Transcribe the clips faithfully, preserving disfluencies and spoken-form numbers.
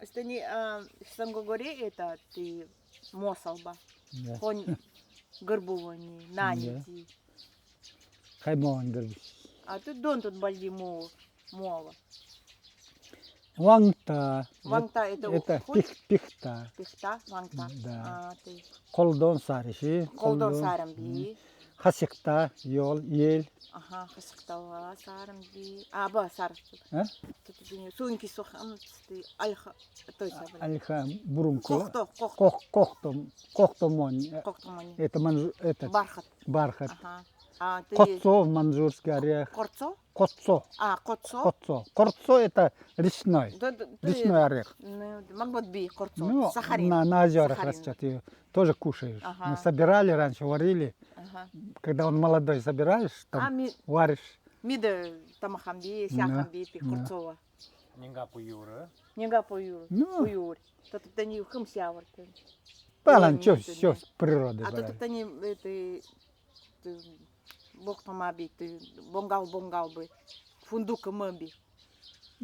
Остани, а, сангогоре это ты мосалба. Да. Хонь гырбувани, нанити. Хай мон гырбу. А ты дон тут бальди мо-, мова. Вангта. Вангта это, это хонь? Пих-, пихта. Пихта, вангта. Да. А, ты. Колдон сариши. Колдон сарам би. Хасикта, ёл, ель. Аха, хасикта ва сарам би. А, ба, сар. А? Тут не, суинки сохан, ты альха, то есть, а, альха, бурунку. Кохто, кохто. Кох-, кохто, кохто мон. Кохто мон. Это манжу-, это. Бархат. Бархат. Аха. А, ты... Котцо, манжурский орех. Корцо? Котцо. А, котцо? Котцо. Корцо это речной. Да, да, да. Речной орех. Ну, мог бы быть корцо. Ну, сахарин. На, на озёрах растёт, её тоже кушаешь. Ага. Мы собирали раньше, варили. Ага. Когда он молодой, собираешь, там варишь. А, ми-, миде тамахам би, сяхам би, пи корцова. Нинга пуюру. Нинга пуюру. Ну. Пуюр. Тот тани хым сявар. Палан, чё, всё с природы. А тот тани, это, Ты бохтома би, ты бонгал-бонгал бы. Фундук мы би.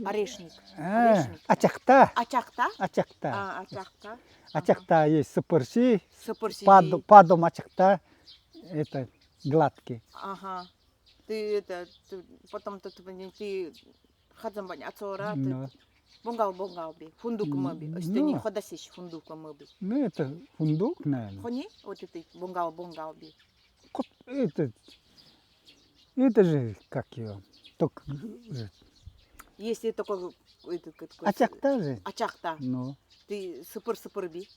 Орешник. А, орешник. Ачакта. Ачакта? Ачакта. А, ачакта. Ачакта есть сыпырси. Сыпырси. Падо-, падом ачакта. Это гладкий. Ага. Ты это, ты потом ты, ты, ты хазамбань ацора, ты бонгал-бонгал би. Фундук мы би. Остани ходасиш фундук мы би. Ну, это фундук, наверное. Хони, вот это бонгал-бонгал би. Кот-, это, это же, как его, только, э, если такой, этот, как, как, ачакта же. Ачакта. Ну. Ты сыпыр-сыпыр би.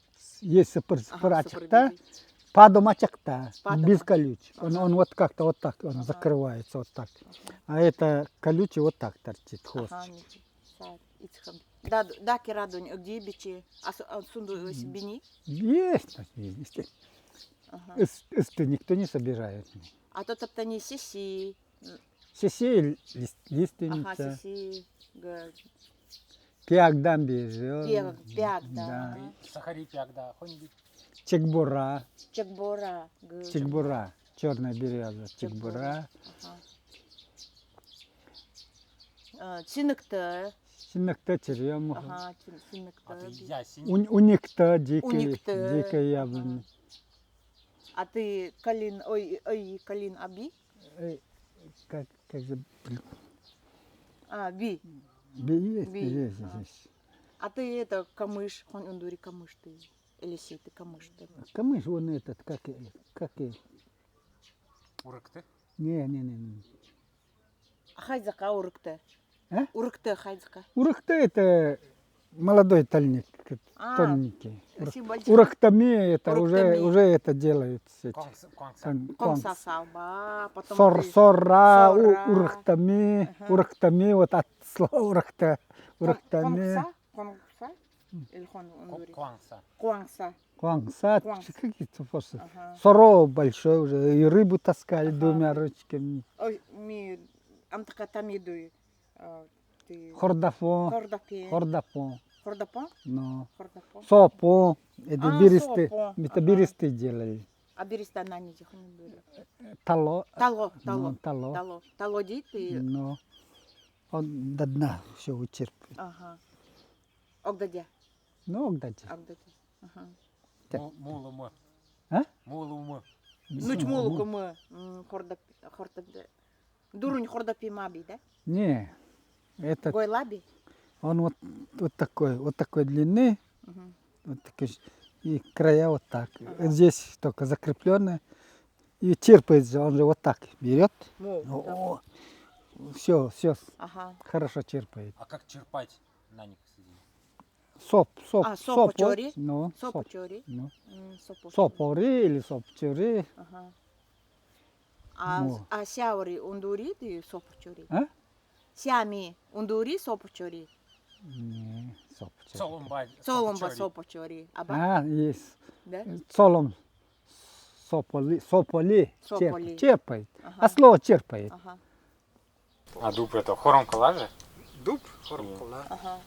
Есть сыпыр-сыпыр ачакта. Ага, сыпыр би. Падом ачакта. Падом. Без колючек. Он, он вот как-то вот так, он закрывается вот так. Ага. А это колючий вот так торчит хвост. Ага, ничего. Сар, ицхам. Да, да, керадонь, где бичи? А су-, а сунду, э, бини? Есть, есть. Ага. Эс-, эсты никто не собирает. А то топтани сеси. Сеси лист-, лиственница. Ага, сеси, га. Пиагдам бежит. Пиаг-, пиагдам, да. Ага. Сахари пиагда, хонби. Чекбора. Чекбора, га. Чекбора. Чёрная берёза, чекбора. Ага. А, синыкты. Синыкты чирём. Ага, син-, синыкты. А ты ясень. Ун-, уникты, дикий, дикий яблоня. Ага. А ты калин, ой, ой, калин аби? Эй, как, как же? А, би. Би есть, есть, есть. А ты это, камыш, хонь ундури камыш ты. Или сети камыш ты. Камыш, вон этот, как и, как и. Урыкты? Не, не, не, не. А хайзака урыкты? А? Урыкты хайзака. Урыкты это молодой тольник, тоненький. Урыктами это уже, уже это делают. Куанса, куанса. Куанса салба, потом сор-, сора, урыктами, урыктами, вот от слова урыкты, урыктами. Куанса? Или хон ундури? Куанса. Куанса. Куанса, чё, какие-то просто. Ага. Соро большой уже, и рыбу таскали двумя ручками. Ой, ми, ам така тамиду, а, ты... Хордапон. Хордапон. Хордапон. Хордапон? Ну. Хордапон. Сопон. Это бересты. А, сопон. Это бересты делали. А береста нанити, хон ундури? Тало. Тало, тало. Ну, тало. Тало. Тало дейты. Ну. Он до дна всё вычерпывает. Ага. Огдадя. Ну, огдадя. Огдадя. Ага. Так. Му-, мулумы. А? Мулумы. Ну, ч мулукумы. М, хордап-, хордап-, дурунь хордапи маби, да? Не. Этот. Гойлаби? Он вот, вот такой, вот такой длины. Мгм. Вот такой. И края вот так. Ага. Здесь только закреплённые. И черпает же, он же вот так берёт. О, всё, всё, хорошо черпает. А как черпать на них сидит? Соп, соп, а, соп, соп, чори? Ну, соп, соп, чори. Ну. М, соп, соп, чори или соп, чори. Ага. А, а сяври ундури ты соп, чори? А? Сями ундури соп, чори? Не, соп, чори. Цоломба, цоломба соп, чори. Аба? А, есть. Да? Цолом. Сополи, сополи, сополи. Черп-, черпает. Ага. А слово черпает. Ага. А дуб это хором кала же? Дуб хором кала. Ага.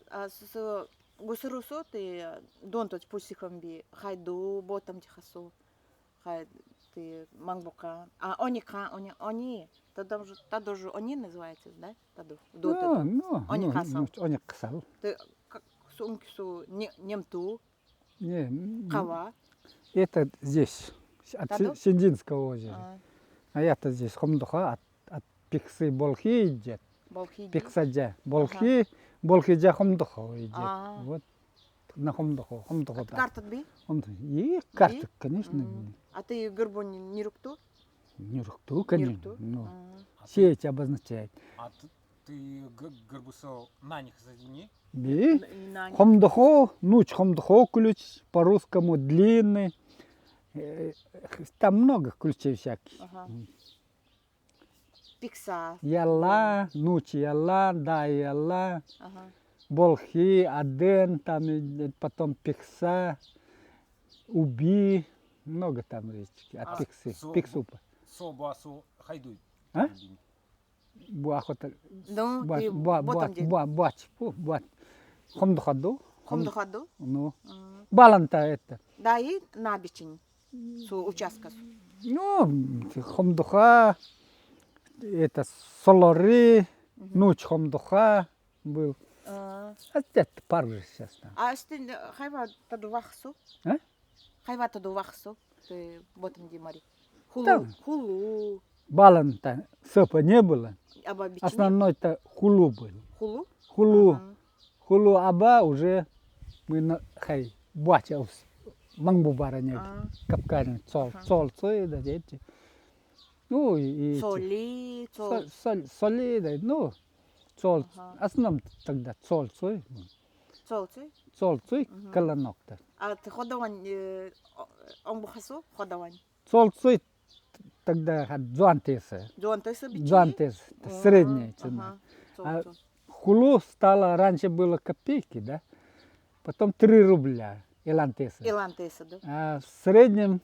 А с-, с-, гусырусо ты, э, донточ пусихом би, хайду, ботом тихасо. Хай ты манг бока. А, оникха, они, они. Та дом же, та дом же они называется, да? Та дом. Ну, ну, они касал. Они касал. Ты как Сунки су не-, немту. Не, м, Кава. Это здесь, от Си-, Синдинского озера. А. А это здесь Хомдуха, от, от Пиксы Болхи идёт. Болхи идёт. Пиксаджа Болхи, Болхиджа Хомдуха идёт. А. Вот. На Хомдуху, Хомдуху. А карта бии? Хомдуху. И карта, конечно. М. А ты герб нюрюкту? Нюрюкту, конечно. Нюрюкту? Ну, сеять обозначает. А ты, ты г-, герб со наньхи садини? Бии. Хомдуху, нуч Хомдуху ключ, по-русскому длинный. Э, там много ключей всяких. Ага. М. Пикса. Ялла, нуч Ялла, дай Ялла, Болхи, Аден, там и, и потом Пикса, Уби, много там речки, от Пиксы, Пиксупа. Со буа со хайдуй? А? Буа охота. Ну, буа, и буа, буа, буа, буа, буа, Хомдухаду. Хомдухаду? Ну. Баланта это. Да, и на бичини. Со участка со. Ну, Хомдуха, это, Солори, нуч Хомдуха был. А. А это парк же сейчас там. А асти хайва таду вахсу? А? Хайва таду вахсу? Ты ботом ди мари. Хулу, хулу. Баланта сыпа не было. Основной-то хулу был. Хулу? Хулу. Ага. Хулу аба уже мы на, хай, буача ус, мангбу бара не, капкани, цол, цол, цой, да, дети. Ну, и, и эти. Соли, цол. Со-, соль, соли, да, ну, цол. Ага. В основном тогда цол, цой. Цол, цой? Цол, цой, колонок-то. А ты ходовань, э, о-, омбухасу, ходовань? Цол, цой тогда ха-, дзуантеса. Дзуантеса бичини? Дзуантеса, средняя цена. Ага, цол, цол. А хулу стало, раньше было копейки, да? Потом три рубля, илантеса. Илантеса, да. А в среднем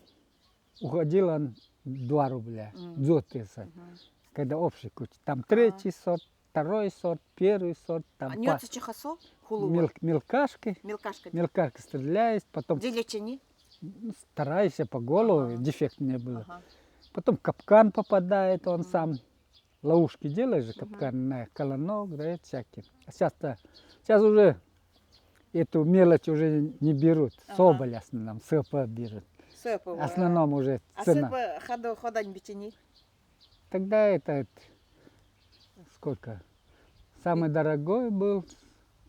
уходило два рубля, дзуантеса. Мгм. Когда общий куча. Там третий сорт, второй сорт, первый сорт, там. А нюци чихасу хулу? Мел-, мелкашки. Мелкашки. Мелкашки стреляешь, потом. Дзилечени? Стараешься по голову, дефект не было. Ага. Потом капкан попадает, он сам. Ловушки делаешь же, капкан на колонок, да, это всякие. А сейчас-то, сейчас уже эту мелочь уже не берут. Ага. Соболь в основном, сыпа берут. Сыпа, в основном уже цена. А сыпа ходо-, ходань бичини? Тогда этот, сколько? Самый дорогой был,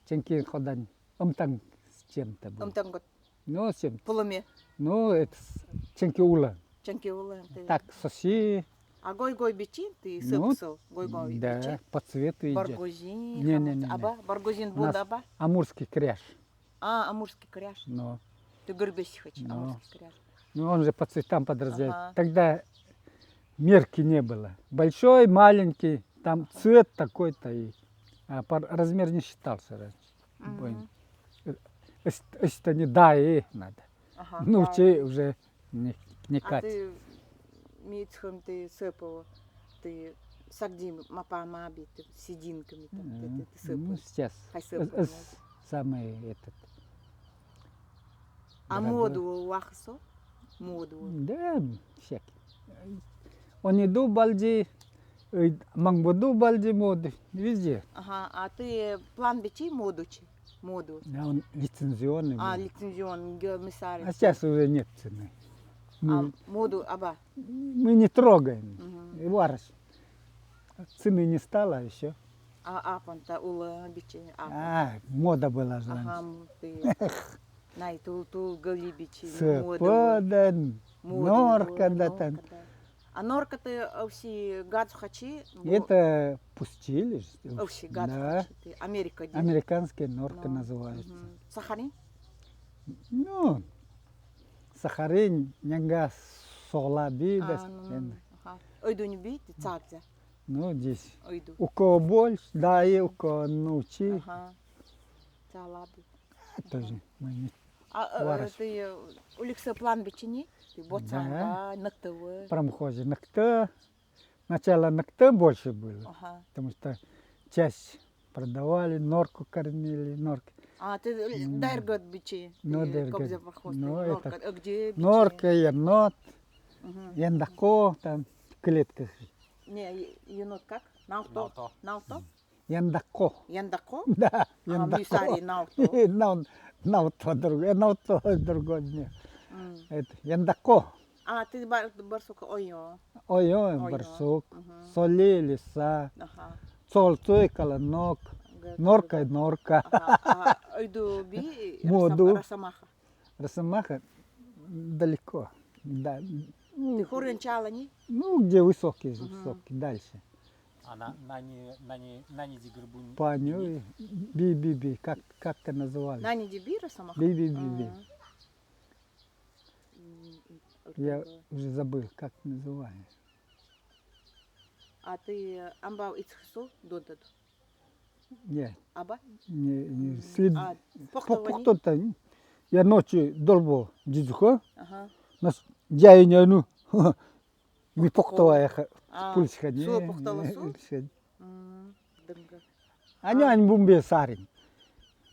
ченки ходань, омтанг с чем-то был. Омтанг гот. Ну, с чем? Пулуме. Ну, это с-, ченки улан. Ченки улан, ты. Так, соси. А гой-гой бичи, ты сыпсыл, гой-гой бичи. Да, по цвету идёт. Баргозин, не, не, не, не. Аба, баргозин бу аба? Амурский кряж. А, амурский кряж. Ну. Ты герб сихач, амурский кряж. Ну, он же по цветам подразделяет. Ага. Тогда мерки не было. Большой, маленький, там цвет такой-то и, а, по, размер не считался раньше. Мгм. Ой. Э, эс-, эсто не дай надо. Ага, ну, дай. Че уже не, не кать. А ты, мицхым, ты сыпал, ты сагди мапа маби, ты сидинками там, ты, ты, ты сыпал. Ну, сейчас. Хай сыпал, эс-, эс-, самый этот. А моду вахсо? Моду. Да, всякий. Оньду балди, э, мангбуду балди моду, везде. Ага, а ты план бичи моду чи? Моду. Да, он лицензионный был. А, лицензионный, геомисарий. А сейчас уже нет цены. А моду, аба? Мы не трогаем. Мгм. И вараш. Цены не стало ещё. А, а, апанта улы бичи, а. А, мода была же раньше. Ага, м, ты. Най тул, тул гали бичи, мода. Сыпа да, норка да там. А норка-то овси гаджухачи? Это пустили. Овси гаджухачи. Да. Америка, да? Американская норка называется. Мгм. Сахарин? Ну, Сахарин, нянга соглаби да. А, ну, ага. Ойдуни би, ты цадза. Ну, здесь. Ойду. У кого больше, да, и у кого научи. Ага. Цалаби. А, тоже мы не. А, э, ты, э, уликсы план бичини? Ты боцанга, да. Ныкты вы. Промхозе ныкты. Сначала ныкты больше было. Ага. Потому что часть продавали, норку кормили, норки. А, ты, э, дайргыт бичи? Ну, дайргыт. Кобза похож, ну, норка, это, э, где бичи? Норка, енот, мгм, яндако, там, в клетках. Не, е-, енот как? Науто? Науто. Науто? Яндакко. Яндакко? Да, а, яндакко. Мисари наутто. Нау-, наутто друг-, э, наутто другой, не. М. Это, яндакко. А, ты бар-, барсук ойё. Ойё, ойё. Барсук. Мгм. Соли, лиса. Аха. Цолцой, колонок. Г-, норка, г-, норка. Аха, аха. Ойду би, модо. Росом-, росомаха. Росомаха далеко. Да. Ты хорын чалани? Ну, где высокие, мгм, высокие, дальше. А на, нани, нани, нани ди гырбын? Паню, би, би, би, как, как-то называли. Нани ди би росомаха? Би, би, би, би. А. М, м, я уже забыл, как называли. А ты амба ицхсу донтод? Не. Аба? Не, не, м, след-, а, похтовани? По-, похтовани. Я ночи долбо дзидзуха. Ага. Нас дзяйня, ну. Ми похтовая ха-, а, пульсха, не, су похтовасу? Не, пульсха. М, дынга. Ани, а, ани бумбе сарин.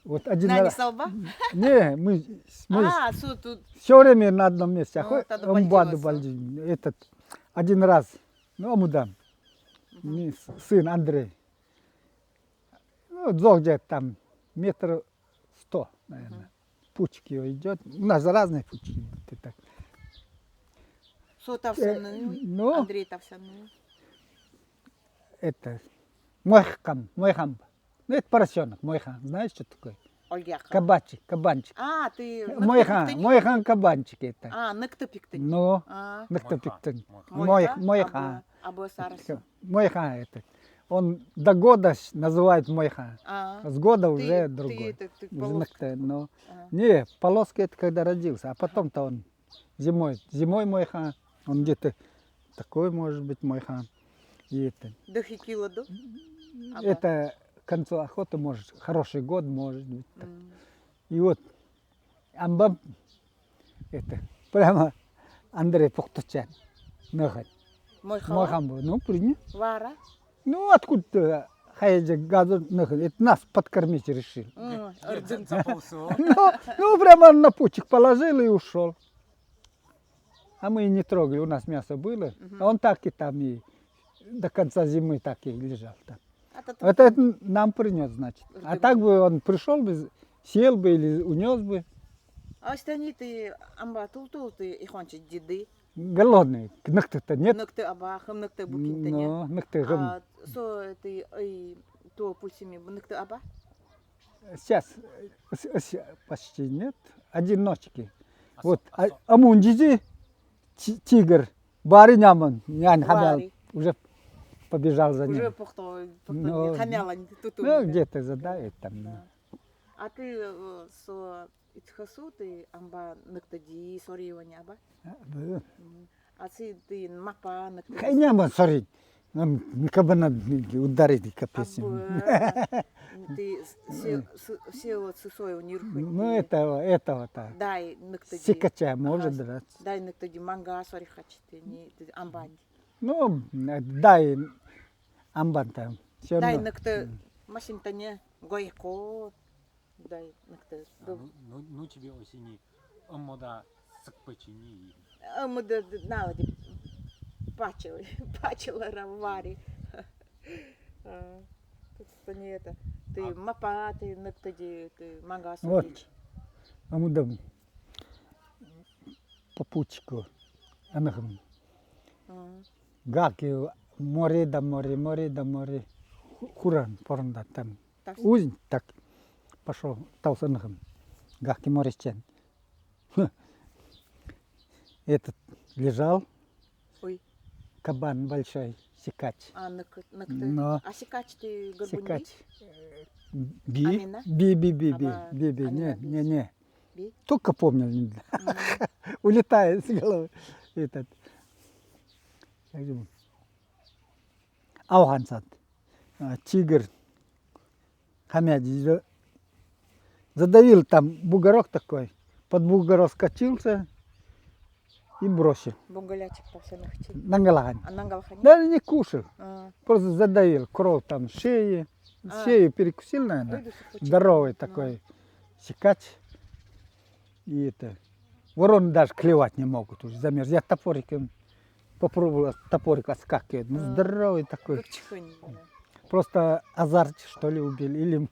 Вот один раз. Нани салба? Не, мы, мы, а, су тут. Всё время на одном месте. А, охо-, тадо амбады бальджиласа. Бальджиласа. Этот, один раз. Ну, амудан. Мгм. Ми с-, сын Андрей. Ну, дзог где-то там метр сто, наверное. Мгм. Пучки идёт. У нас разные пучки идут, и так. Со тавсянный, э, ну, Андрей тавсянный. Это, мойхан, мойхан. Ну, это поросёнок, мойхан. Знаешь, что такое? Ольга. Кабанчик, кабанчик. А, ты, мойхан, ныкты пиктынь? Мойхан кабанчик это. А, ныкты пиктынь. Ну, а, ныкты пиктынь. Мойхан. Мойх-, мойхан. Мойхан. Або, або сарас. Мойхан этот. Он до года с-, называют мойхан. А. С года ты, уже ты другой. Это, ты уже полоска. Ныкты, но. Ага. Не, полоска это когда родился, а потом-то он зимой, зимой мойхан. Он где-то такой, может быть, мойхан. И это. Дохи кило, да? Аба. Это к концу охоты, может, хороший год, может быть, так. М. И вот амба, это, прямо Андрей похтовчан. Нахаль. Мойхан. Мойхан бу. Ну, принёс. Вара? Ну, откуда-то хайджа газон нахаль. Это нас подкормить решил. М, ордын. Ну, ну, прямо на пучик положил и ушёл. А мы и не трогали, у нас мясо было. Мгм. А он так и там и до конца зимы так и лежал там. А то вот это нам принёс, значит. А так бы он пришёл бы, съел бы или унёс бы. А остальные ты амба тул-тул ты их ончи дзиды. Голодный, ныкты-то нет. Ныкты аба, хым ныкты букинь-то нет. Ну, ныкты хым. А со ты, ой, то пульсими, ныкты аба? Сейчас, э, с-, с-, почти нет. Одиночки. А вот, со-, а, а со-, амун дзидзи, ти-, тигр. Бари няман, нянь хамял, уже побежал за ним. Уже похто, похто, ну, хамял, а не тутун, ну, да? Где-то задавит там, да. Да. А ты, э, со, ицхсу ты амба ныкты ди, сори его не аба? А, да. Мгм. А сы ты мапа ныкты ди? Хай няман, сори. Ам, кабана ударит, капец. Абы, ты с-, се-, с-, се вот сысой у нирху. Ну, этого, этого-то. Дай ныкты ди. Сикача может драться. Дай ныкты ди манга, сори, хачи. Ты не, ты амбан. Ну, дай амбан там. Всё равно. Дай ныкты, машин-то не, гойко. Дай ныкты. А, ну, ну, ну тебе осени. Ымыда сыкпачини. Ымыда д-, налади. Пачыл, пачыл ара вари. А, тут-то не это. Ты мапа, ты ныкты ди, ты манга. Вот. Ымыда. По пучку. Анахым. Гаки море да море, море да море. Ху-, хуран порында там. Узень так. Пошёл, таус анахым. Гаки моречен. Этот лежал. Ой. Кабан большой, сикач. А, ныкты. Но. А сикач ты горбунья? Сикач. Э, би? Амина? Би, би, би, би. Аба, би, би. Амина не, би. Не, не. Би? Только помнил, не знаю. Мгм. Улетает с головы. Этот. Как же, аухан сат. А, тигр. Хамяди за-, задавил там бугорок такой. Под бугорок скочился и бросил. Бунгалячик там всё нахчи. Нангалахань. А, нангалахань? Да, не кушал. А. Просто задавил. Кровь там шеи. А. Шею перекусил, наверное. Ой, да, сухой. Здоровый такой сикач. И это, вороны даже клевать не могут, уже замерз. Я топориком попробовал, топорик отскакивает. Ну, здоровый такой. Как чехонь, да. просто азарт, что ли, убил, или...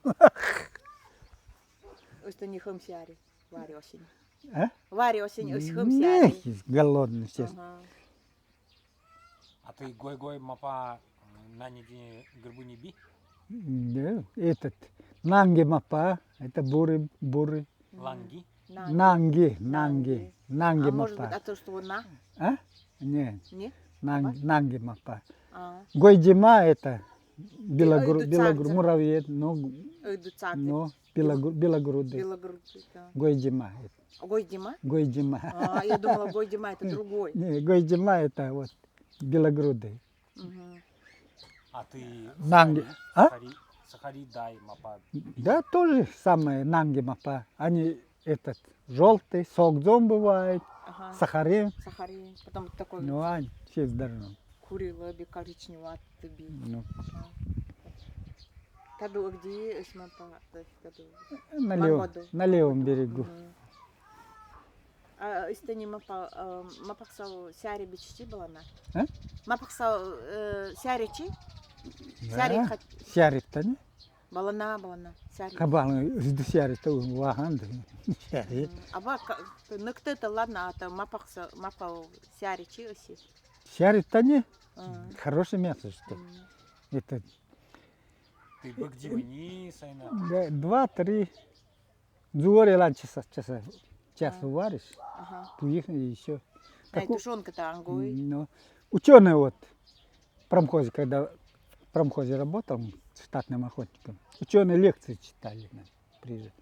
Ӧстани хем сяры. Вари осень. А? Вари осень, ӧс хем сяры. Не, голодный сейчас. Ага. А тый гой-гой мапа, м, наньгин гербын би? Да, этот, наньги мапа, это бурый, бурый. Ланьги? Наньги, наньги, наньги мапа. А может быть, от того, что она? А? Не. Не? Наньги, наньги мапа. А. Гойдима это, белогру-, белогру-, муравей, ну, белогру-, белогрудый. Белогрудый, да. Гойдима это. Гойдима? Гойдима. А, я думала, гойдима это другой. Не, гойдима это вот белогрудый. Мгм. А тый наньги, сахари, а? Сахари, сахари дай мапа. Да, то же самое, наньги мапа. Они этот, жёлтый, согдзом бывает, ага, сахари. Сахари, потом такой. Ну, ань, всё здорово. Курила би, коричневатый би. Ну. Ага. Таду, а где ӧс мапа, таду? На левом, на левом берегу. Мгм. А, ӧстани мапа, а, мапа ксал сяры биччы балана? А? Мапа ксал, э, сяры чи? Да, сяры хат-, сяры тани. Балана, балана, сяры. Кабан, ызды сяры, то вахан да. Сяры. М, а ба ка-, ныкты-то ладно, а то мапа ксал, мапа сяры чи ӧси? Сяры тани. А. Хорошее мясо, что. М. Это. Тый быгди мыни, сайна. Да, два-три. Дзуор илан часа, часа, час уваришь. Ага. Туйых и всё. Ай, тушёнка-то ангой. Ну, учёные вот, в промхозе, когда в промхозе работал, штатным охотником, учёные лекции читали нам, приезжали.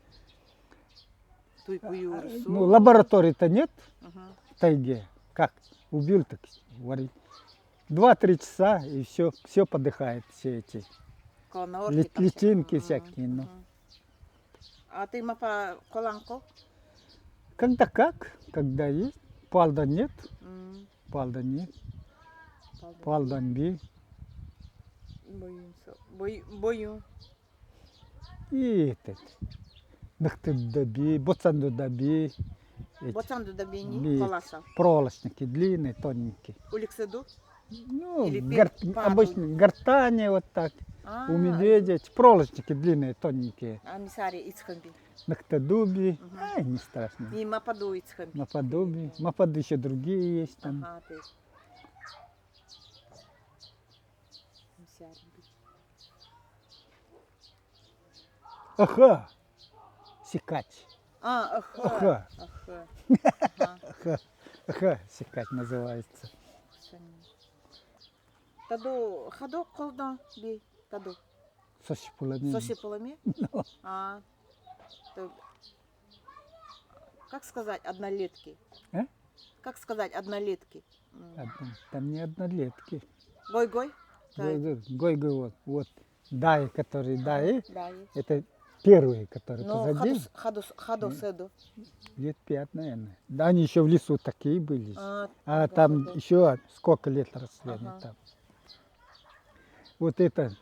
Туй куюрсу. Ну, лаборатории-то нет в тайге. Как? Убил, так варить. Два-три часа, и всё, всё подыхает, все эти личинки всякие, ну. А тый мапа коланко? Когда как, когда есть. Палдан нет. Палдан нет. Палдан би. Бою. И этот. Ныкты да би, боцанду да би. Боцанду да би ни, коласа. Проволочники длинные, тоненькие. Уликсыду? Ну, обычно гортани вот так. А, у медведя эти проволочники длинные, тоненькие. А ми сяры ицхем би. Ныкты да би. Ай, не страшно. И мападу ицхем би. Мападу би. Мападу ещё другие есть там. Ага, ты. Ми сяры би. Охо. Секач. А, охо. Охо. Охо. Охо. Охо, секач называется. Таду хадо колдан би, таду. Со сипулами. Со сипулами? Ну. А. Как сказать, однолетки? Э? Как сказать, однолетки? Там не однолетки. Гой-гой? Гой-гой, вот, вот. Даи, которые даи, это первые, которые позади. Ну, хадо, хадо седо. Лет пять, наверное. Да, они ещё в лесу такие были. А там ещё сколько лет росли они там. Вот это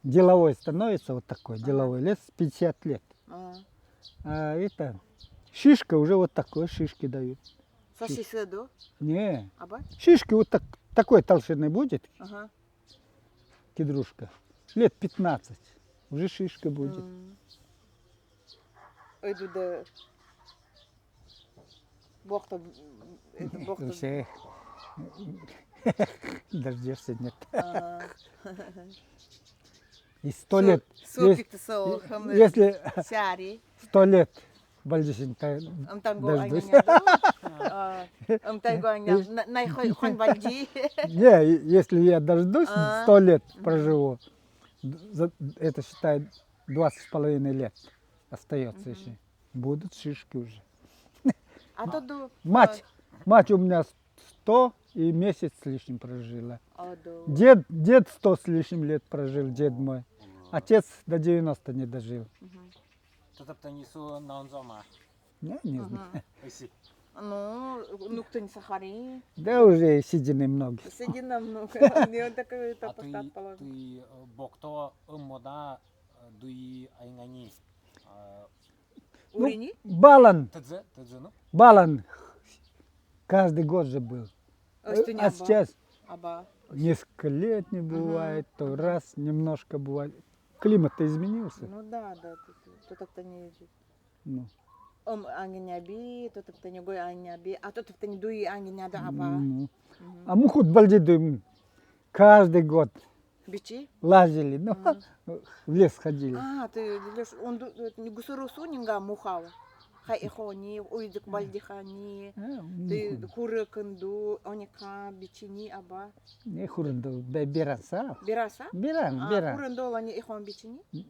деловой становится, вот такой деловой лес, пятьдесят лет. А это шишка уже вот такой, шишки дают. Сосисы, да? Не. Аба? Шишки вот так, такой толщины будет. Ага. Кедрушка. Лет пятнадцать. Уже шишка будет. М. Ой, да. Бог-то, это, Бог-то. Всё. Дождёшься, нет. А. И сто лет. Если сто лет Вальдисин, то дождусь. Не, если я дождусь, сто лет проживу, это считай, двадцать с половиной лет остаётся ещё. Будут шишки уже. А то ду-, мать, мать у меня сто и месяц с лишним прожила. Дед, дед сто с лишним лет прожил, дед мой. Отец до девяноста не дожил. Тото птенец наунзома. Не, не знаю. Ну, ну, кто не сахари. Да уже седины много. Седины много. Не, он такой, это. А тый, тый, э, бокто, э, мода, э, дуи айнани. Урини? Балан. Балан. Каждый год же был. А сейчас? Аба. Несколько лет не бывает, то раз немножко бывает. Климат-то изменился. Ну да, да, то, то, то так-то не Ну. Ом аньяби, то так-то не гой аньяби, а то так-то не дуй аньяда аба. Ну. А муху-то бальди дуймим. Каждый год. Бичи? Лазили, ну, в лес ходили. А, ты лёш, он ду-, э, не гусурусу нинга муха ва. Хай эхо ни, уйдык бальди ха ни. Э, ты муху. Хуры кынду, оника бичи ни аба. Не хурын да, бе-, беран са. Беран са? Беран, а, беран. Хурын да, олани эхо бичи ни?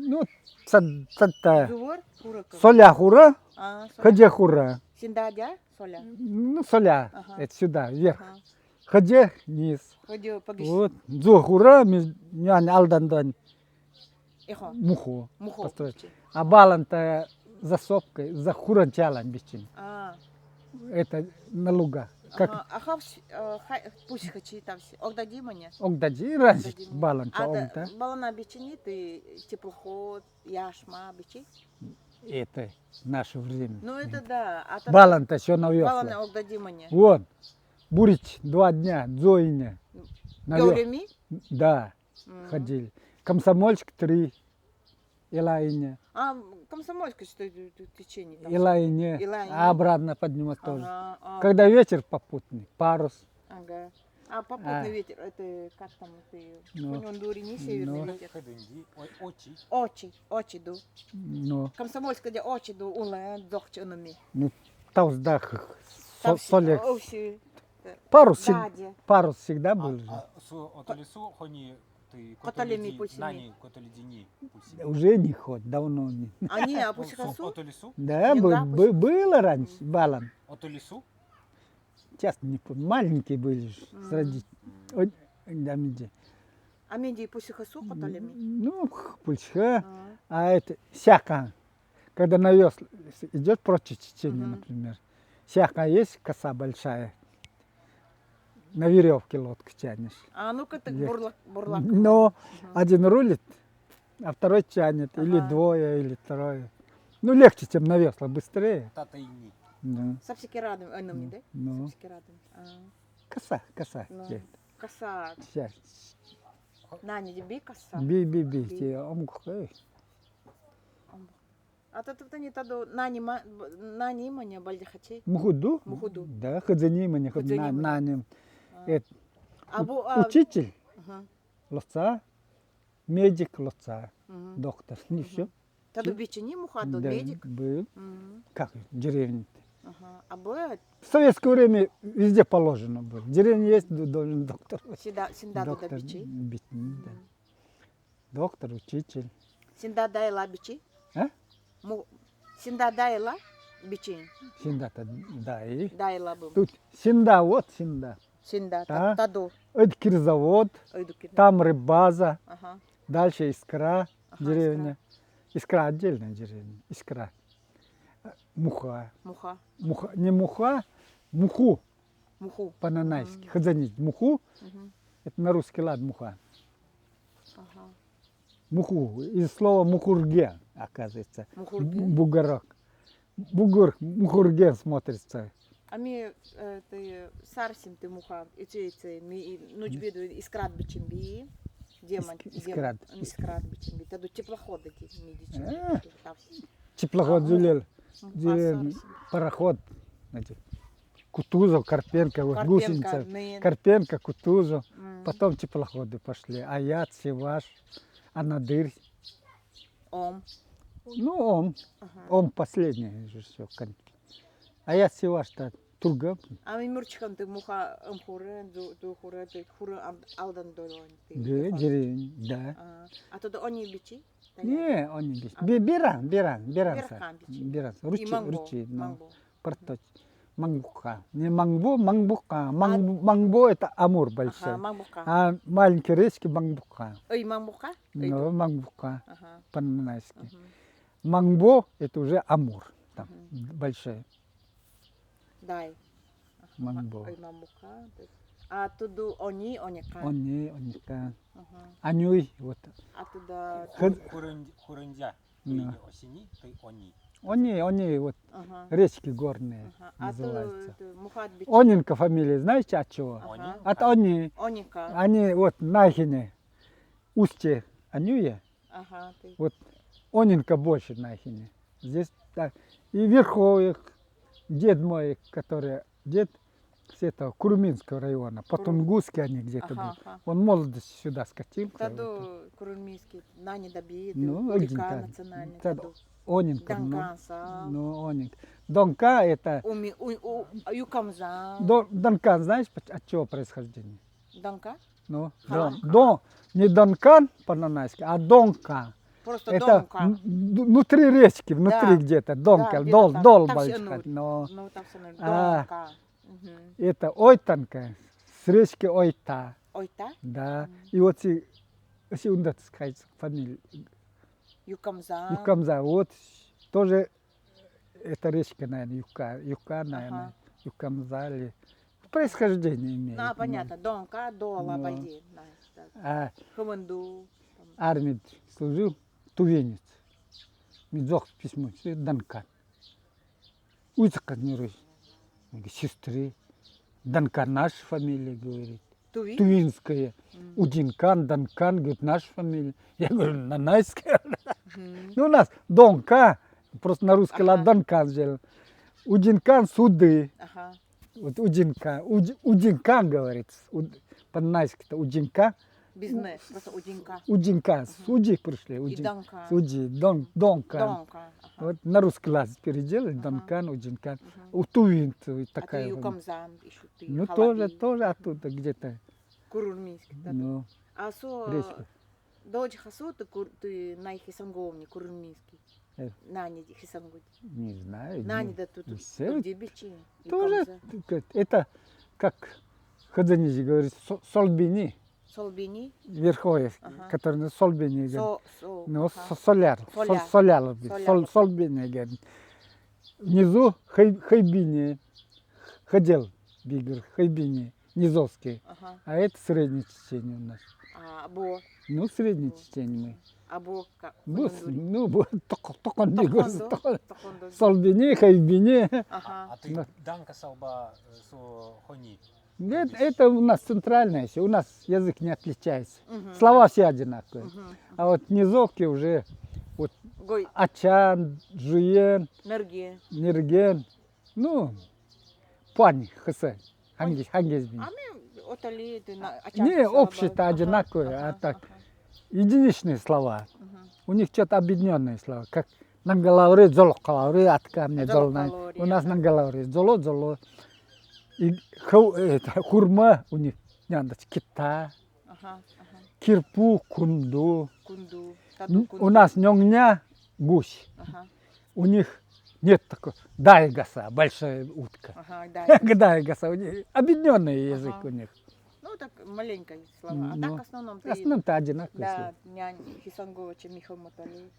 Ну, цад-, цадта. Зувыр, хуры кын. Соля хуры, а, соля. Хыдже хуры. Синда дя, соля. Ну, соля. Ага. Это сюда, вверх. Ага. Хыдже низ. Хыдже погиш. Вот. Зувыр хуры, ми-, нюани алдан дон. Эхо. Муху. Муху. Построить. А балан-то за сопкой, за хурын чалан бичим. А. Это на луга. Как... Ага. А хавш, э, хай, пусть хачи там все. Огдади мане? Огдади, раньше огдади мане. Балан-то а, да, огда. Балана бичи ни, ты теплоход, яшма бичи? Это наше время. Ну, это да. А то балан-то всё на вёсла. Балана огдади мане? Вот. Бурич два дня, дзойня. На вё-, Гавреми? Да. Ходили. Комсомольск три. Илайне. А, Комсомольское что-то в течение там. Илайне. Илайне. А обратно поднимать тоже. Ага, а. Когда ветер попутный, парус. Ага. А попутный ветер, это как там ты? Ну. Конёндури не северный ветер. Очи. Очи, очи ду. Ну. Комсомольское, где очи ду, улэ, дзохче нами. Ну, таус да, х-, х-, со-, соле. Парус всег-, парус всегда был же. А, а, су, отолесу, хони Ты котолеми пульсими. Нани котоледини пульсими. Уже не ходит, давно не. Они, а пульсихасу? Отолесу? Да, бы-, бы-, было раньше, балан. Отолесу? Сейчас не помню, маленькие были же, с родителями. Ой, да, меди. А меди пульсихасу котолеми? Ну, х-, пульсиха, а это, сяка. Когда на вёсла идёт против течения, например. Сяка есть, коса большая. На верёвке лодку тянешь. А, ну-ка, так бурлак, бурлак. Но один рулит, а второй тянет, или двое, или трое. Ну, легче, чем на вёслах, быстрее. Тата ини. Да. Сапсики радым, э, ну, да? Ну. Сапсики радым. А. Коса, коса. Ну, коса. Сейчас. Нани, би коса. Би, би, би, те омгух, эй. Омгух. А то тани таду нани ма-, б-, нани мане бальди хачи? Муху ду? Муху ду. Да, хыдзани мане, хыдзани мане. Нани. А бу, а, учитель. Ага. Лоца, медик лоца, доктор. Не всё. Таду бичи ни муха, ду медик? Да, был. Как деревня-то? Ага. А бу... В советское время везде положено было. Деревня есть, д-, должен доктор. Синда, синда ду да бичи? Бичи, да. Доктор, учитель. Синда дайла бичи? А? Му-, синда дайла бичи? Синда та дай. Дайла бым. Тут синда, вот синда. Синда, та-, таду. Эд кирзавод, эд кирзавод. Там рыббаза. Ага. Дальше Искра, ага, деревня. Искра. Искра, отдельная деревня. Искра. Муха. Муха. Муха. Не муха, муху. Муху. По-нанайски. Хыдзани, муху. Мгм. Это на русский лад муха. Ага. Муху. Из слова мухурге, оказывается. Мухурге? Бу-, бугорок. Бугор, мухурге смотрится. А ми, э, ты, сарсим ты муха, и ты, и ты, ми, и, ну, тебе, искрат бичим би, демон, искрат. Искрат бичим би. Таду теплоход эти, ми бичим би, там. Теплоход зулел. Зулел пароход, значит, Кутузов, Карпенко, вот, гусеница. Карпенко, Кутузов. Потом теплоходы пошли. Аяц, Севаш, Анадырь. Ом. Ну, Ом. Ага. Ом последний же всё, коньки. Аяц, Севаш-то Турган. А ми мурчикан ты муха, ом хуры, ду, ду хуры, ты хуры, ам, алдан долан, ты. Да, деревня, да. А, а то да они бичи? Не, они бичи. А. Би-, биран, биран, биран са. Биран бичи. Биран са. Ручей, ручей, ну. Мангбо. Проточный. Мангбука. Не мангбо, мангбука. Мангбо, мангбо это Амур большой. Ага, мангбука. А маленькие речки мангбука. Ой, мангбука? Ну, мангбука. Ага. По-нанайски. Мгм. Мангбо это уже Амур. Там большой. Дай. Мангбо. Ой, мангбука. А туду они, оника. Они, оника. Ага. Анюй, вот. А туда... Хур-, хурын-, хурындя. Ты не осени, ты они. Они, они вот речки горные называются. Оненко фамилия, знаете, от чего? От они. Они вот нахини. Устье Анюя. Вот Оненко больше нахини. Здесь так. И Верховье, дед мой, который, дед с этого Куруминского района, по-тунгусски они где-то были. Он в молодости сюда скатился. Таду Куруминский, нани да бит, ну, великан национальный, таду. Оненко, ну. Донка, это... Юкамза. Донкан, знаешь, от чего происхождение? Донка? Ну, дон, не донкан по-нанайски, а донка. Просто это донка. Внутри речки, внутри где-то, донка, дол, дол большой. Ну, там всё равно. Донка. Это Ойтанка, с речки Ойта. Ойта? Да. И вот си, си ундатская фамилия. Юкамза. Юкамза, вот тоже это речка, наверное, Юка, Юка, наверное, Юкамза ли. Происхождение имеет. Ну, понятно, донка, дола, балди, знаешь, да. Хымынду. Армии служил, тувинец. Ми дзох письмо, донкан. Уйцыкъат нюрыш. Сестры. Донкан наша фамилия, говорит. Тувинская. Удинкан, Донкан, говорит, наша фамилия. Я говорю, нанайская. Ну, у нас Донка, просто на русский лад Донкан взяли. Удинкан, суды. Вот Удинкан, Удинкан, говорит, по-нанайски-то Удинкан. Без «н», просто Удинка. Удинка, с Уди пришли, Уди. И Донка. С Уди, Дон, Донка. Донка, ага. Вот на русский лад переделали, Донкан, Удинкан. У тувинцев такая. А ты Юкамзан ещё, ты... Ну, тоже, тоже оттуда где-то. Куруминский, да. Ну. А со, доджи хасо ты, ты най хисанговни, Куруминский. Нани хисангоди. Не знаю. Нани да тут, где бичи. Тоже, это как Хыдзынизы говорит, Солбини. Солбини? Верховье, который на Солбини говорит. Ну, соляр. Соляр. Солбини говорит. Внизу Хыйбини. Хыдзел би говорит, Хыйбини. Низовский. А это среднее течение у нас. А бу? Ну, среднее течение мы. А бу как? Ну, бу токон, токон би говорит, токон. Солбини, Хыйбини. А ты данка салба со хони? Нет, это у нас центральное всё. У нас язык не отличается. Слова все одинаковые. А вот низовки уже вот ачан, жуен, нерген. Ну, пуани хыса. Хангес, хангес бин. А ми отали, не, общее-то одинаковое, а так. Единичные слова. У них что-то объединённые слова. Как нангалаури, дзолокалаури, атка мне дзоло. У нас нангалаури, дзоло, дзоло. И хурма у них, няндыч, кита. Кирпу, кунду. Кунду. У нас нёнгня, гусь. У них нет такой. Дайгаса, большая утка. Дайгаса. У них объединённый язык у них. Ну, так маленькие слова. А так в основном-то одинаковые слова. Да, нянь хисангово, чем михомотали.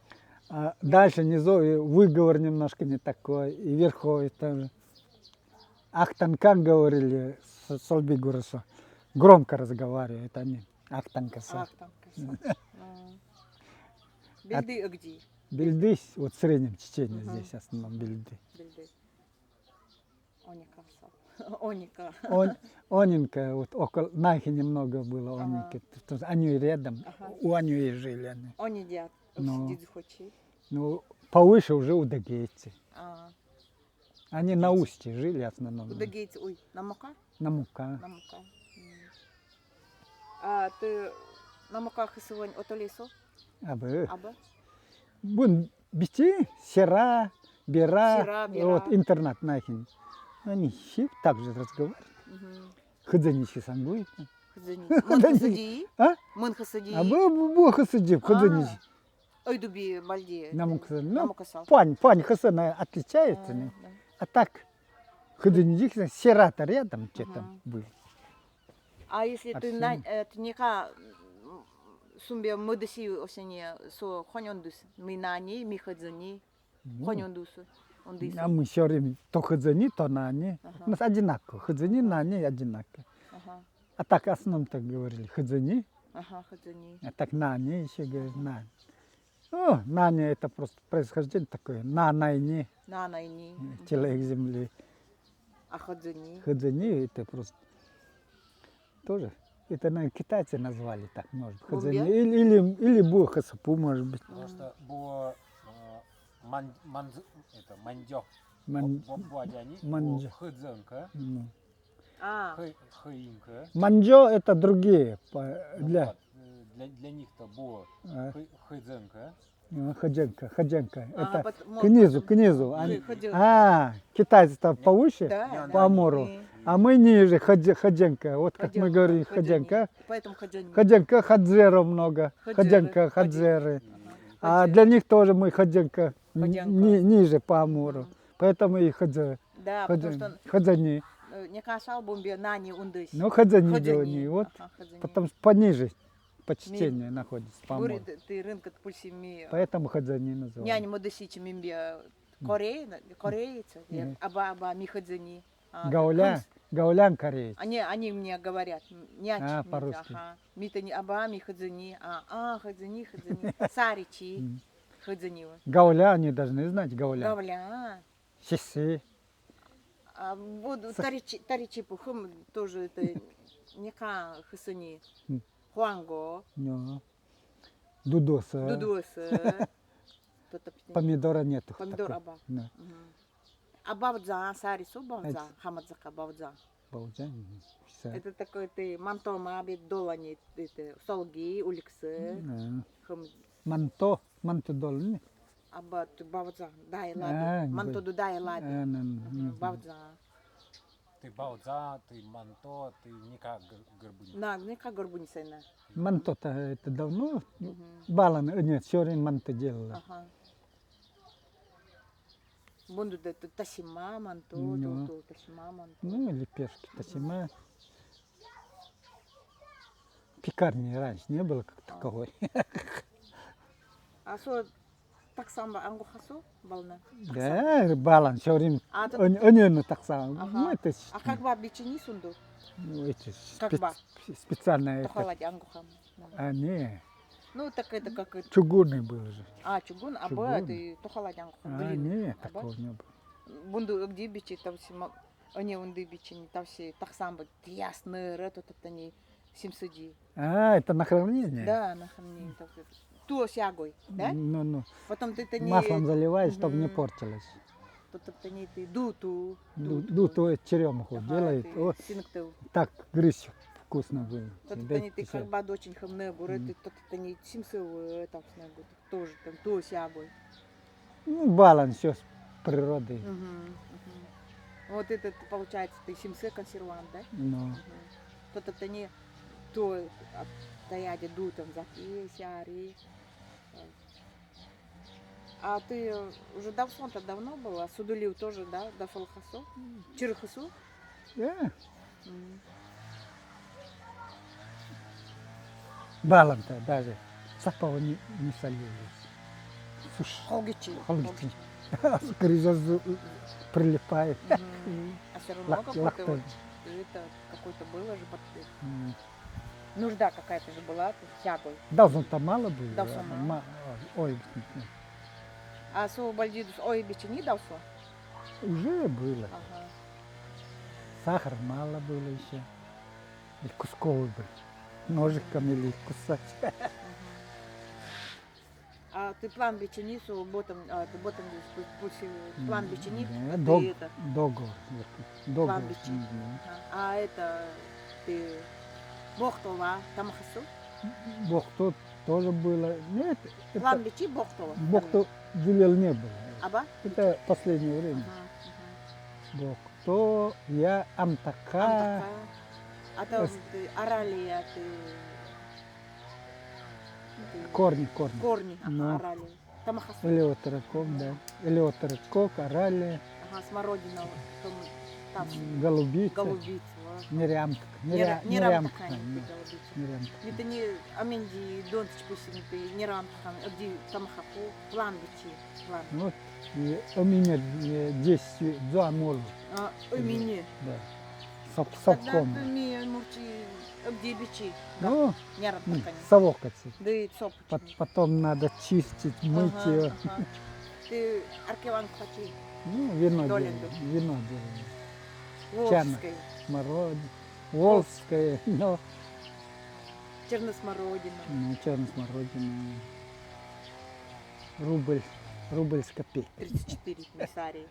А дальше внизу и выговор немножко не такой, и Верховье тоже. Ахтанкан говорили, Солбини говорит, что громко разговаривают они. Ахтанкаса. Ахтанкаса. Бельды где? Бельды, вот в среднем течении здесь в основном бельды. Бельды. Оника. Оника. Оника, вот около Нахи немного было Оники. Потому что они рядом, у Анюи жили они. Они где? Ну, повыше уже удыгейцы. Они на устье жили в основном. Удыгейцы, ой, Намока? Намока. Намока. А ты Намока хысывань отолей со? Абы. Абы. Бун бити, сера, бера, вот интернат нахин. Они все так же разговаривают. Хыдзынизы хысангуй. Хыдзынизы. Мын хысыди? А? Мын хысыди? Абы, бу хысыди, хыдзынизы. Ойду би бальди. Намокаса. Ну, Намокаса. Пуань, пуань хыса отличается, не? А так, хыдзынизы хыса, сера-то рядом где-то был. А если ты на, э, ты ника, м, сумбе мыдыси осени со хонь ондыс, ми нани, ми хыдзыни, хонь ондыс, ондыс. А мы всё время то хыдзыни, то нани. У нас одинаково, хыдзыни, нани одинаково. А так в основном так говорили, хыдзыни. Ага, хыдзыни. А так нани ещё говорили, нани. О, Нани — это просто происхождение такое. На, Найни. На, Найни. Человек земли. А Хадзани? Хадзани — это просто тоже. Это, наверное, китайцы назвали так, может быть. Хадзани. Или, или, или буа Хасапу, может быть. Просто буа, э, ман-, манз-, это, мандё. Ман-, бу-, буа дзяни, мандё. Буа Хадзанка. Ну. А. Хэ-, Хэинка. Мандё — это другие, по-, ну для вот, э, для, для них-то буа. А. Хэ-, Хэдзэнка. А, Хэдзэнка, Хэдзэнка. А, это к низу, к низу. Они, а, китайцы там повыше, по Амуру. А мы ниже, Хэдзэ-, Хэдзэнка. Вот как мы говорим, Хэдзэнка. Поэтому Хэдзэнка. Хэдзэнка, Хаджеров много. Хэдзэнка, Хаджеры. А для них тоже мы Хэдзэнка. Ни-, ни-, ниже по Амуру. Поэтому и Хэдзэ-, да, потому что Хэдзани. Э, не касал бумбе Нани ундысь. Ну, Хэдзани, Хэдзани. Вот. Ага, Хэдзани. Потому что пониже. Почтение находится, по-моему. Бурид, ты рынка пульсими. Поэтому Хэдзани называют. Нянь модысичи мимбе, э, корей-, кореец, э, аба, аба, ми Хэдзани. А, гаулян, гаулян кореец. Они, они мне говорят, м, нянь, а, по-русски. Ага. Ми-то не аба, ми Хэдзани, а, а, Хэдзани, Хэдзани. Саричи, Хэдзани. Гаулян они должны знать, гаулян. Гаулян. Сиси. А, вот таричи, таричи пухым тоже это не ка хысыни. Хуанго. Но. Дудоса. Дудоса. Помидора нету. Помидор такой. Аба. Да. Мгм. А бавдзан, сарису бавдзан, хамадзака бавдзан. Бавдзан, мгм. Всё. Это такой ты манто мабит долани, это, солги, уликсы. Да. Манто, манто долани. Аба ты бавдзан, дай лади. А, манто ду дай лади. А, на, на, мгм. Бавдзан. Ты бавдзан, ты манто, ты не ка гор-, горбуньса. На, не ка горбуньса, на. Манто-то это давно. Мгм. Балан, э, нет, всё время манто делала. Ага. Бунду да, та-, тасима манто, ну. Ту-, ту-, тасима манто. Ну, лепёшки тасима. Пекарни раньше не было как таковой. А со таксам ба ангохасу, бална? Да, балан, всё время. А, то ан-, анена таксам. Ага. Ну, это с-, а как ба бичини сунду? Ну, эти как спец-, ба? Специальные это. Тохалади ангохам. А, не. Ну, так это как это. Чугунный был же. А, чугун, а ба, чугун. Ты тохалади ангохам. А, глина. Не, а ба? Такого не было. Бунду эгди бичи, там си ма-, они унды бичини, там си таксам ба, тияс нерет, то-то тани симсыди. А, это на хранение? Да, на хранение. Так, так. Ту осягой, да? Ну, ну. Потом ты, ты не... Маслом заливаешь, чтоб не портилось. Мгм. Потом ты не, ты дуту, ду-, дуту. Дуту, э, черёмуху делает. Ага, ты синкту. О, так грызть вкусно будет. Тот ты не, ты как бад очень хамне буры, ты тот ты не симсы, э, там снегу. Тоже там, ту осягой. Ну, балан, всё с природой. Мгм, мгм. Вот это получается, ты симсы консервант, да? Ну. Мгм. Тот это не то, а, таяде дутан за и сяри. А ты уже давсон-то давно была? Судулив тоже, да? Дафалхасу? Чирхасу? Э. М. Балан-то даже сапого не, не солили. Слушай, холгичи. Холгичи. Холгичи. Грызёт, прилипает. Мгм. А всё равно лак-, как будто лактон. Вот это какой-то было же под-, м, нужда какая-то же была, тут сягой. Давсон-то мало было. Давсон мало. Ма-, ой, а со бальдидус ой бичини давсон? Уже было. Ага. Сахар мало было ещё. И кусковый был. Ножиком или кусать. Мгм. А ты план бичини, со ботом, а, ты ботом здесь пу-, пусть, э, план бичини, да, это дог-, это. Догор, вот, догор. План бичини. Мгм. Ага. А это ты бохтова, тамахасу? Бохто тоже было. Нет, это план бичи бохтова. Бохто велел не было. Аба? Это последнее время. Ага, ага. Бохто, я, амтака. Амтака. А там ты арали, а ты Корни, корни. Корни, ага, но. Арали. Тамахасу. Элеутерокок, да. Элеутерокок, арали. Ага, смородина, вот, там, там. Голубица. Голубица, вот. Нерямтка. Нера-, нера-, нерямтка, нерямтка, да. Голубица. Нерямтка. Митани аменди донтыч пусим, митани нерямтка, эгди тамахаку, план бичи, план. Вот, и у меня, э, здесь, э, дзуамолу. А, у меня. Да. Соп-, сопком. Тогда ты ми мурчи Обдебичи. Ну, да. Нервно, м, конечно. Совок отсюда. Да и соп. Пот-, потом надо чистить, мыть её. Ага, ага. Ты аркелан хочешь? Ну, вино делаем. Долен, да. Вино делаем. Волжское. Чёрное смородино. Волжское, но. Черносмородина. Ну, черносмородина. Рубль, рубль с копейкой. Тридцать четыре, ми сари.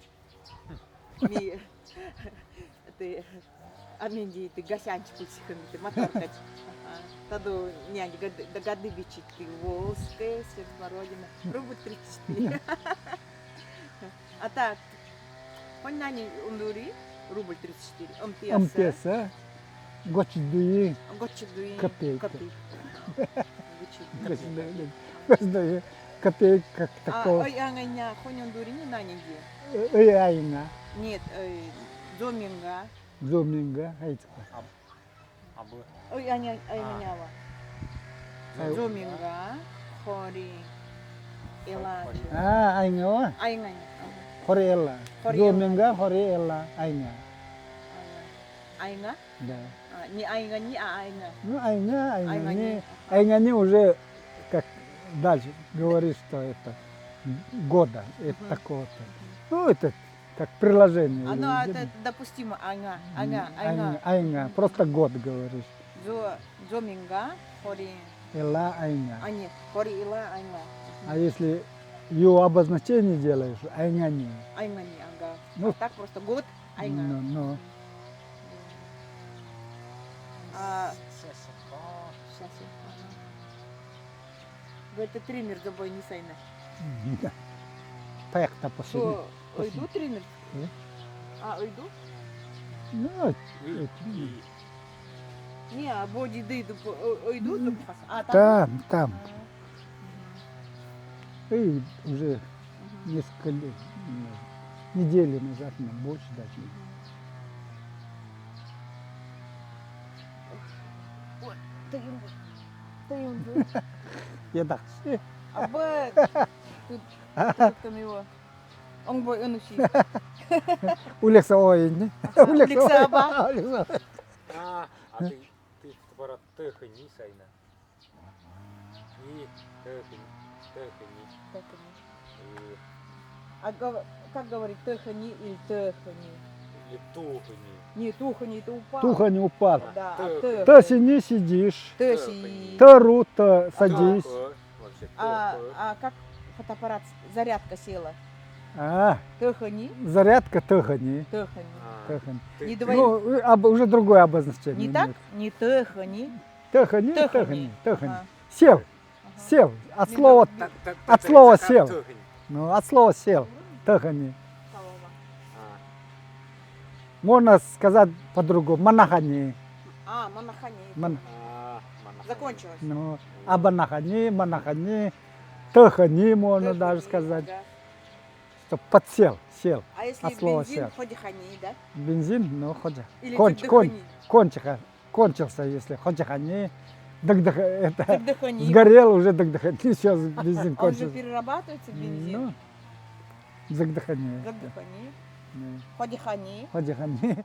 Ми, ты, а ми ди, ты гасянчик пульсихами, ты мотор кач. Ага. Таду нянь гады, да гады бичи, ты волжская, черносмородина. Рубль тридцать четыре. А так, хонь нани ундури, рубль тридцать четыре. Омтеса. Омтеса. Гочдуи. Гочдуи. Копейка. Копейка. Гочдуи. Гочдуи. Гочдуи. Копейка как такого. А ой айнга, хонь ундури ни нани ди? Ой айнга. Нет, ой, дзоминга. Дзоминга, айнга. Абы. Ой, айнга, айнга. Дзоминга, хори, эла. А, айнга. Айнга. Хори, эла. Хори, эла. Дзоминга, хори, эла, айнга. Айнга. Айнга? Да. А, не айнга ни, а айнга. Ну, айнга, айнга ни. Айнга ни. Айнга ни уже как дальше говоришь, что это года, это такого-то. Ну, это как приложение. Оно, это допустимо, айнга, айнга, айнга. Айнга, айнга. Просто год говоришь. Дзо-, дзоминга, хори. Эла айнга. А, нет, хори эла айнга. А если её обозначение делаешь, айнга ни. Айнга ни, ага. Ну. А так просто год, айнга. Ну, ну. А, сейчас я, ага. Говорит, ты триммер за собой не сайна. Таяк та посуди. Что, ойду триммер? Э? А, ойду? Ну, э, не, а боди ды, ды, о-, ойду, ды, пас-, а, там? Там, там. А, мгм. И уже несколько лет, м, недели назад, ну, больше даже. Мгм. Ой, ты им, ты им, ты. Я так. Абы, тут, тут там его. Он бой, он уши. Улица, ой, не? Ага, улица, улица, ой. Аба. Улица. А, а ты, ты фотоаппарат тыхыни сайна. И тыхыни, тыхыни. Тыхыни. И. А гов-, как говорить, тыхыни или тыхыни? Или тухыни. Не, тухыни, это упал. Тухыни упал. Да, а тыхыни. Тыхыни сидишь. Тыхыни. Тыру, ты садись. Тыхы. Вообще, а, тыхы. А как фотоаппарат, зарядка села? А. Тыхыни. Зарядка тыхыни. Тыхыни. А, тыхыни. Ты, не ты. Двоим. Ну, об-, уже другое обозначение имеет. Не так? Не тыхыни. Тыхыни, тыхыни, тыхыни. Ага. Сел. Ага. Сел. От слова, от слова сел. Ну, от слова сел. Тыхыни. А. Можно сказать по-другому. Манахани. А, манахани. Ман- А, манахани. Закончилось. Ну, абанахани, манахани, тыхыни можно даже сказать. Тыхыни, да. Чтоб подсел, сел. А если бензин, ходихани, да? Бензин, ну, ходи. Или дзыгдыхани. Конч-, конч-, кончиха. Кончился, если ходихани, дыгдых-, это, дзыгдыхани. Сгорел уже дыгдыхани, всё, бензин кончился. А он же перерабатывается, бензин? Ну, дзыгдыхани. Дзыгдыхани. Ну. Ходихани. Ходихани.